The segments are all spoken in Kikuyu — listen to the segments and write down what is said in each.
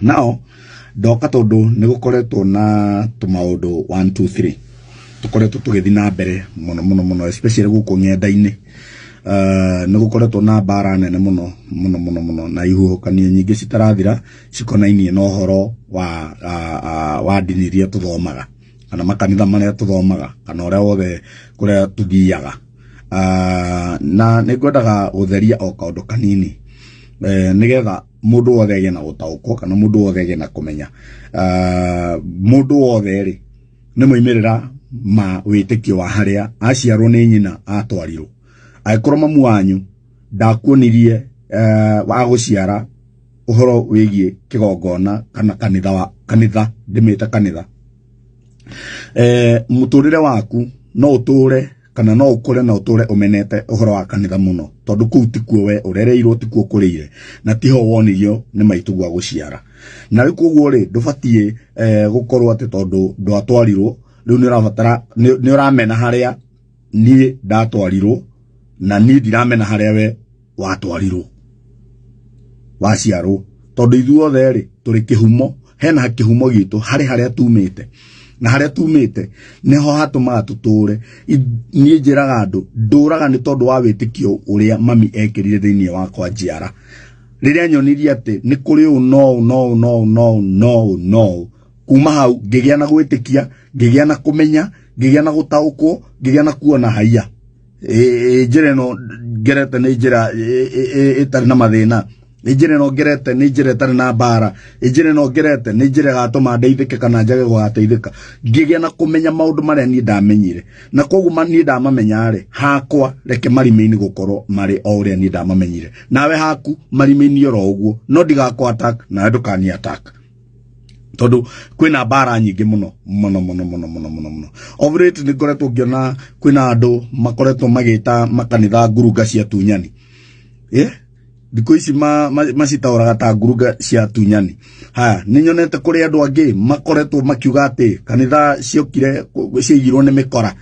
Nao ndoka tondũ nĩ gũkoretwo na tũmaũndũ 1 2 3 tũkoretwo tũgĩthiĩ na mbere mũno mũno mũno, especially gũkũ ng'enda-inĩ. Nĩ gũkoretwo na mbara nene mũno mũno mũno mũno na ihuhũkanio nyingĩ citarathira cikonainie na ũhoro wa ndini iria tũthomaga kana makanitha marĩa tũthomaga kana ũrĩa wothe kũrĩa tũthiaga. Na nĩ ngwendaga gũtheria o kaũndũ kanini nĩgetha mũndũ wothe agĩe na gũtaũkwo kana mũndũ wothe agĩe na kũmenya. Mũndũ wothe rĩ, nĩ moimĩrĩra ma wĩtĩkio wa harĩa aciarwo nĩ nyina atwarirwo. Angĩkorwo mamu wanyu ndakuonirie agũciara ũhoro wĩgiĩ kĩgongona kana kanitha wa kanitha, ndĩmĩte kanitha, mũtũrĩre waku no ũtũre kana no ũkũre na ũtũre ũmenete ũhoro wa kanitha mũno, tondũ kũu tikuo we ũrereirwo, tikuo ũkũrĩire, na tiho wonirio nĩ maitũguo agũciara. Na rĩu koguo rĩ, ndũbatiĩ gũkorwo atĩ tondũ ndwatwarirwo rĩu nĩ ũrabatara, nĩ ũramena harĩa niĩ ndatwarirwo, na niĩ ndiramena harĩa we watwarirwo waciarwo, tondũ ithuothe rĩ tũrĩ kĩhumo, hena kĩhumo gitũ harĩ harĩa tumĩte, na harĩa tumĩte nĩho hatũmaga tũtũre. Niĩ njĩraga andũ ndũraga nĩ tondũ wa wĩtĩkio ũrĩa mami ekĩrire thĩinĩ wakwa njiara, rĩrĩa nyonirie atĩ nĩ kũrĩ ũũ no ũũ no ũũ no ũũ no ũũ no ũũ no ũũ. Kuma hau ngĩgĩa na gwĩtĩkia, ngĩgĩa na kũmenya, ngĩgĩa na gũtaũkwo, ngĩgĩa na kuona haiya njĩra ĩno ngerete nĩ njĩra ĩtarĩ na mathĩna, njĩra ĩno ngerete nĩ njĩra ĩtarĩ na mbara, njĩra ĩno ngerete nĩ njĩra ĩgatũma ndeithĩke kana njage gũgateithĩka. Ngĩgĩa na kũmenya maũndũ marĩa niĩ ndamenyire, na koguo niĩ ndamamenya rĩ, hakwa reke marimĩini gũkorwo marĩ o ũrĩa niĩ ndamamenyire, nawe haku marimĩini oro ũguo, no ndigakũ attack nawe ndũkani attack, tondũ kwĩna mbara nyingĩ mũno mũno mũno mũno mũno mũno mũno. Of late nĩ ngoretwo ngĩona kwĩna andũ makoretwo magĩta makanitha ngurunga cia tunyani. Thikũ ici macitaũraga ta ngurunga cia tunyani. Haya, nĩ nyonete kũrĩ andũ angĩ makoretwo makiuga atĩ kanitha ciokire ciaigirwo nĩ mĩkora.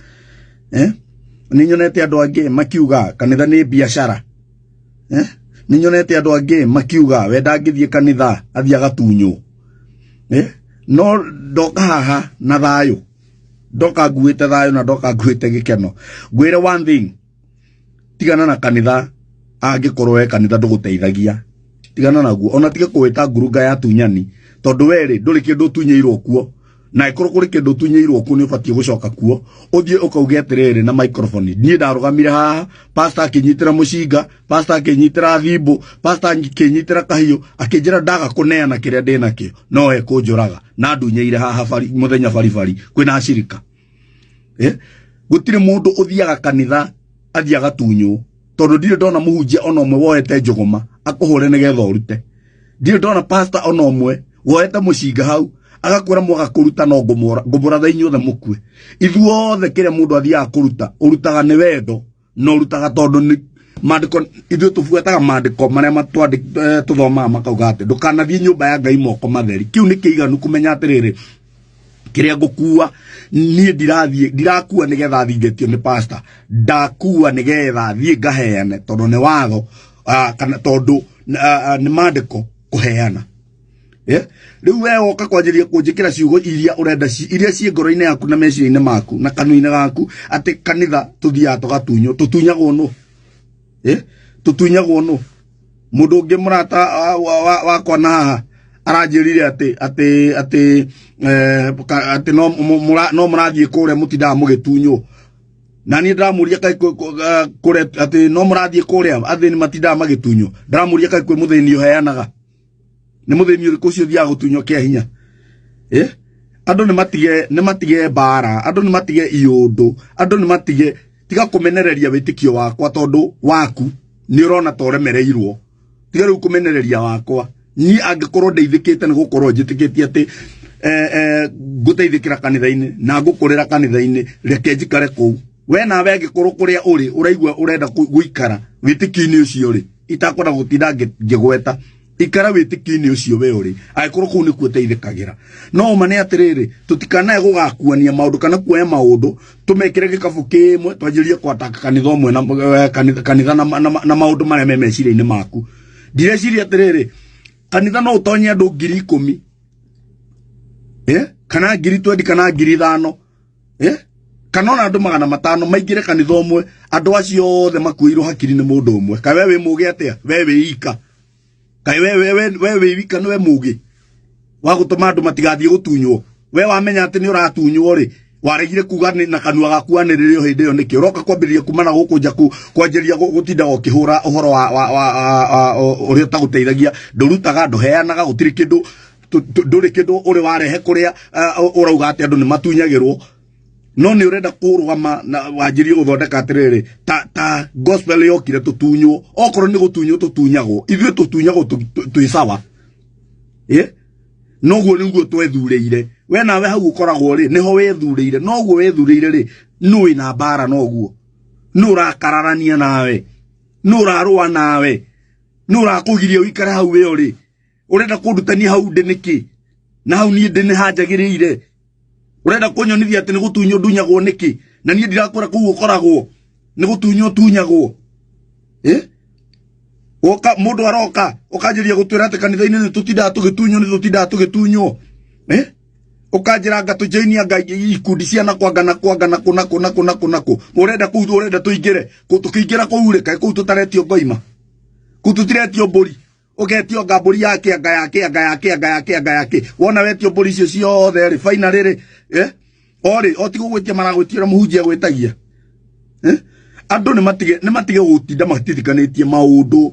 Nĩ nyonete andũ angĩ makiuga kanitha nĩ biacara. Nĩ nyonete andũ angĩ makiuga we ndangĩthiĩ kanitha athiĩ agatunywo. No ndoka haha na thayũ, ndoka nguĩte thayũ na ndoka nguĩte gĩkeno. Ngwĩre one thing, tigana na kanitha angĩkorwo we kanitha ndũgũteithagia, tigana naguo, ona tiga kũwĩta ngurunga ya tunyani, tondũ we rĩ ndũrĩ kĩndũ ũtunyĩirwo kuo, na ĩkorwo kũrĩ kĩndũ ũtunyĩirwo kuo nĩ ũbatiĩ gũcoka kuo ũthiĩ ũkauge atĩrĩrĩ na microphone, niĩ ndarũgamire haha, pastor akĩnyitĩra mũcinga, pastor akĩnyitĩra thimbũ, pastor akĩnyitĩra kahiũ, akĩnjĩra ndaga kũneana kĩrĩa ndĩnakĩo no ekũnjũraga, na ndunyeire haha bari, mũthenya baribari kwĩna acirika. Gũtirĩ mũndũ ũthiaga kanitha athiĩ agatunywo, tondũ ndirĩ ndona mũhunjia ona ũmwe woete njũgũma akũhũre nĩgetha ũrute. Ndirĩ ndona pastor ona ũmwe woete mũcinga hau agakwĩra mwaga kũruta no ngũmũratha inyuothe mũkue. Ithuothe kĩrĩa mũndũ athiaga kũruta, ũrutaga nĩ wendo, na ũrutaga tondũ nĩ maandĩko, ithuĩ tũbuataga maandĩko marĩa tũthomaga makauga atĩ ndũkanathiĩ nyũmba ya Ngai moko matheri. Kĩu nĩ kĩiganu kũmenya atĩrĩrĩ, kĩrĩa ngũkua niĩ ndirathiĩ, ndirakua nĩgetha thingĩtio nĩ pastor, ndakua nĩgetha thiĩ ngaheane, tondũ nĩ watho, kana tondũ nĩ maandĩko kũheana. Rĩu we woka kwanjĩrĩria kũnjĩkĩra ciugo iria ũrenda, iria ciĩ ngoro-inĩ yaku na meciria-inĩ maku na kanua-inĩ gaku, atĩ kanitha tũthiaga tũgatunywo. Tũtunyagwo nũ? Tũtunyagwo nũ? Mũndũ ũngĩ mũrata wakwa na haha aranjĩrire atĩ no mũrathiĩ kũrĩa mũtindaga mũgĩtunywo, na niĩ ndĩramũria kaĩ kũrĩa atĩ no mũrathiĩ kũrĩa athĩni matindaga magĩtunywo. Ndĩramũria kaĩ kwĩ mũthĩni ũheanaga? Nĩ mũthĩni ũrĩkũ ũcio ũthiaga gũtunywo kĩa hinya? Andũ nĩ matige mbara, andũ nĩ matige iũndũ, andũ nĩ matige, tiga kũmenereria wĩtĩkio wakwa tondũ waku nĩ ũrona ta ũremereirwo. Tiga rĩu kũmenereria wakwa. Niĩ angĩkorwo ndeithĩkĩte nĩ gũkorwo njĩtĩkĩtie atĩ ngũteithĩkĩra kanitha-inĩ na ngũkũrĩra kanitha-inĩ, reke njikare kũu. We nawe angĩkorwo kũrĩa ũrĩ ũraigua ũrenda gũikara wĩtĩkio-inĩ ũcio rĩ, itakwenda gũtinda ngĩgweta, ikara wĩtĩkio-inĩ ũcio we ũrĩ, angĩkorwo kũu nĩkuo ũteithĩkagĩra. No ũma nĩ atĩrĩrĩ, tũtikanae gũgakuania maũndũ kana kuoya maũndũ tũmekĩre gĩkabũ kĩmwe twanjĩrĩrie kwataka kanitha ũmwe na kanitha na maũndũ marĩa me meciria-inĩ maku. Ndireciria atĩrĩrĩ, Kanitha no ũtonye andũ 10,000, kana 20,000 kana 5,000, kana ona andũ 500 maingĩre kanitha ũmwe, andũ acio othe makuĩirwo hakiri nĩ mũndũ ũmwe. Kaĩ we wĩ mũgĩ atĩa? We wĩ ika. Kaĩ we wĩ wika nĩwe mũgĩ wa gũtũma andũ matigathiĩ gũtunywo? We wamenya atĩ nĩ ũratunywo rĩ, waregire kuga na kanua gaku anĩrĩre o hĩndĩ ĩyo nĩkĩ? Ũroka kwambĩrĩria kuma na gũkũ nja kwanjĩrĩria gũtindaga ũkĩhũra ũhoro wa ũrĩa ũtagũteithagia. Ndũrutaga, ndũheanaga, gũtirĩ kĩndũ, ndũrĩ kĩndũ ũrĩ warehe kũrĩa ũrauga atĩ andũ nĩ matunyagĩrwo, no nĩ ũrenda kũrũgama na wanjĩrie gũthondeka atĩrĩrĩ ta gospel yokire tũtunywo. Okorwo nĩ gũtunywo tũtunyagwo, ithuĩ tũtunyagwo twĩ sawa, noguo nĩguo twethurĩire. We nawe hau ũkoragwo rĩ, nĩho wethurĩire, noguo wethurĩire rĩ, nũ wĩna mbara noguo? Nũ ũrakararania nawe? Nũ ũrarũa nawe? Nũ ũrakũgiria ũikare hau wĩ ũrĩ? Ũrenda kũndutania hau ndĩ nĩkĩ? Na hau niĩ ndĩ nĩ hanjagĩrĩire. Ũrenda kũnyonithia atĩ nĩ gũtunywo ndunyagwo nĩkĩ? Na niĩ ndirakwĩra kũu ũkoragwo nĩ gũtunywo tunyagwo. Woka mũndũ aroka ũkanjĩria gũtwĩra atĩ kanitha-inĩ nĩ tũtindaga tũgĩtunywo, nĩ tũtindaga tũgĩtunywo. Ũkanjĩra anga tũjoini anga ikundi cia na kwanga na kwanga na kũ na kũ na kũ na kũ na kũ. Ũrenda kũu, ũrenda tũingĩre tũkĩingĩra kũu rĩ, kaĩ kũu tũtaretio ngoima? Kũu tũtiretio mbũri? Ũgetio anga mbũri ya kĩ, anga ya kĩ, anga ya kĩ, anga ya kĩ, anga ya kĩ. Wona wetio mbũri icio ciothe rĩ, finally rĩ, o rĩ, o ti gũgwĩtia maragwĩtia ũrĩa mũhunjia agwĩtagia. Andũ nĩ matige gũtinda matithikanĩtie maũndũ.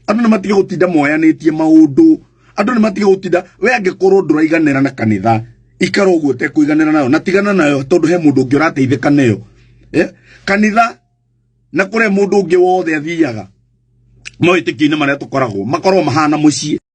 Andũ nĩ matige gũtinda moyanĩtie maũndũ. Andũ nĩ matige gũtinda. We angĩkorwo ndũraiganĩra na kanitha, ikara ũguo ũtekũiganĩra nayo na tigana nayo, tondũ he mũndũ ũngĩ ũrateithĩka nayo. Kanitha na kũrĩa mũndũ ũngĩ wothe athiaga mawĩtĩkio-inĩ marĩa tũkoragwo makorwo mahana mũciĩ.